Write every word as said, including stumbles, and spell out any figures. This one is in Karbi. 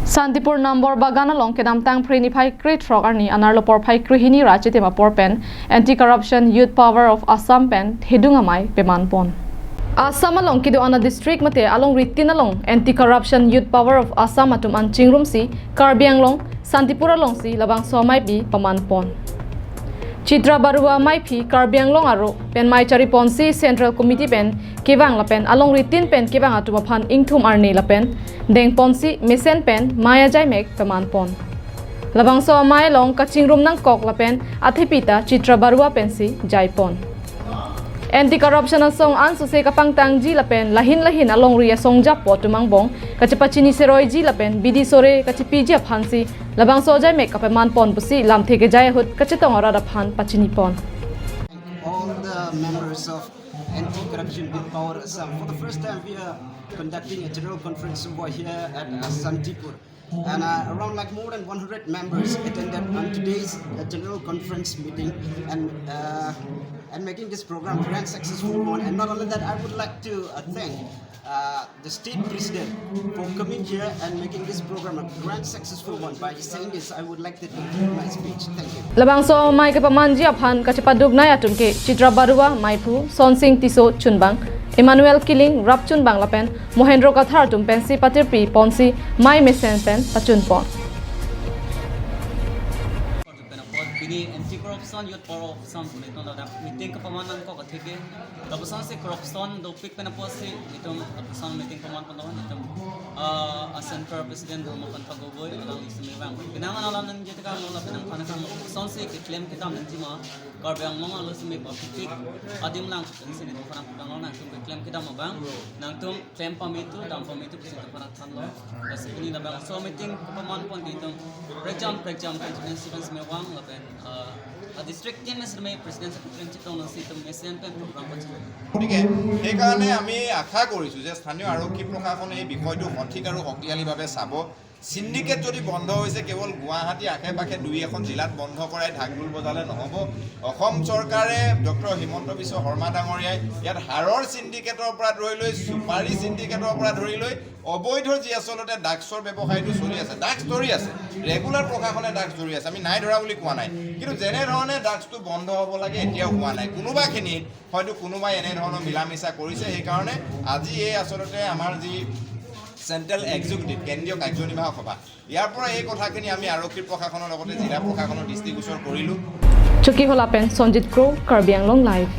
Santipur Nambor Bagan along kedamtang Phre niphai krethrok arni anerlo porphai krehini ra chitim apor pen Anti Corruption Youth Power of Assam pen thedung amei peman pon. Assam along kedo-an adistrict mate alongri tin along Anti Corruption Youth Power of Assam atum an chingrumsi Karbi Anglong, Santipur alongsi labangso amei pi peman pon. Chitra Barua amei pi Karbi Anglong aro pen mei chari ponsi Central Committee pen kevang lapen alongri tin pen kevang atum aphan ingthum arni lapen deng ponsi mesen pen mei ajaimek peman pon. Labangso amei along kachingrum nangkok lapen athepi ta Chitra Barua pensi jai pon. Anti Corruption asong ansose kapangtangji lapen lahin lahin alongri asong japo atum angbong kachepachini seroiji lapen bidi sore kachepiji aphansi labangso ajaimek kapeman pon pusi lamthe kejai ahut kachetong arat aphan pachini pon. All the members of Anti-Corruption Youth Power Assam. For the first time, we are conducting a general conference over here at uh, Santipur. And uh, around like more than one hundred members attended on today's uh, general conference meeting and uh, and making this program grand successful one. And not only that, I would like to uh, thank uh, the state president for coming here and making this program a grand successful one. By saying this, I would like to conclude my speech. Thank you. Labangso amei kepamanji aphan kachepaduk nai atum ke Chitra Barua, meiphu, Sonsing Tisso chunbang, Emmanuel Killing rap chunbang lapen Mohendro Kathar atum pensi patirpi ponsi mei mesen pen pachun pon. Pini Anti Corruption Youth Power of Assam pu nelitum ladak meeting kepaman nangkok atheke, lapuson si corruption dopik pen apotsi nelitum lapuson meeting paman pon nelitum uh, a Central President Dharmakanta Gogoi alangli sumevang. Penang alam nangji tekang lo lapen nangphan kang lapuson si keklem kedam nangji ma Karbi Anglong alo sume papipik adim lang si nelitum phan kang lo nangtum keklem kedam abang nangtum klem pame tu dam pame tu pusi nelitum phan thanlo. Lasi pini labangso meeting kepaman pon ke itum prekjam prekjam constituency pen sumevang lapen uh, a district tin mes me president secretary chitong nang si itum mesen pen program pachun. গতিকে সেইকাৰণে আমি আশা কৰিছোঁ যে স্থানীয় আৰক্ষী প্ৰশাসনে এই বিষয়টো সঠিক আৰু শক্তিশালীভাৱে চাব। চিণ্ডিকেট যদি বন্ধ হৈছে, কেৱল গুৱাহাটী আশে পাশে দুই এখন জিলাত বন্ধ কৰাই ঢাকঢোল বজালে নহ'ব। অসম চৰকাৰে ডক্টৰ হিমন্ত বিশ্ব শৰ্মা ডাঙৰীয়াই ইয়াত হাৰৰ চিণ্ডিকেটৰ পৰা ধৰি লৈ, চুপাৰী চিণ্ডিকেটৰ পৰা ধৰি লৈ অবৈধ যি আচলতে ড্ৰাগছৰ ব্যৱসায়টো চলি আছে, ড্ৰাগছ ধৰি আছে, ৰেগুলাৰ প্ৰশাসনে ড্ৰাগছ ধৰি আছে, আমি নাই ধৰা বুলি কোৱা নাই, কিন্তু যেনেধৰণে ড্ৰাগছটো বন্ধ হ'ব লাগে এতিয়াও হোৱা নাই। কোনোবাখিনিত হয়তো কোনোবাই এনেধৰণৰ মিলা মিছা কৰিছে। সেইকাৰণে আজি এই আচলতে আমাৰ যি চেণ্ট্ৰেল এক্সিকিউটিভ, কেন্দ্ৰীয় কাৰ্যনিৰ্বাহক সভা, ইয়াৰ পৰা এই কথাখিনি আমি আৰক্ষী প্ৰশাসনৰ লগতে জিলা প্ৰশাসনৰ দৃষ্টিগোচৰ কৰিলোঁ। Chokihola pen Sonjit Kro, Karbi Anglong Live.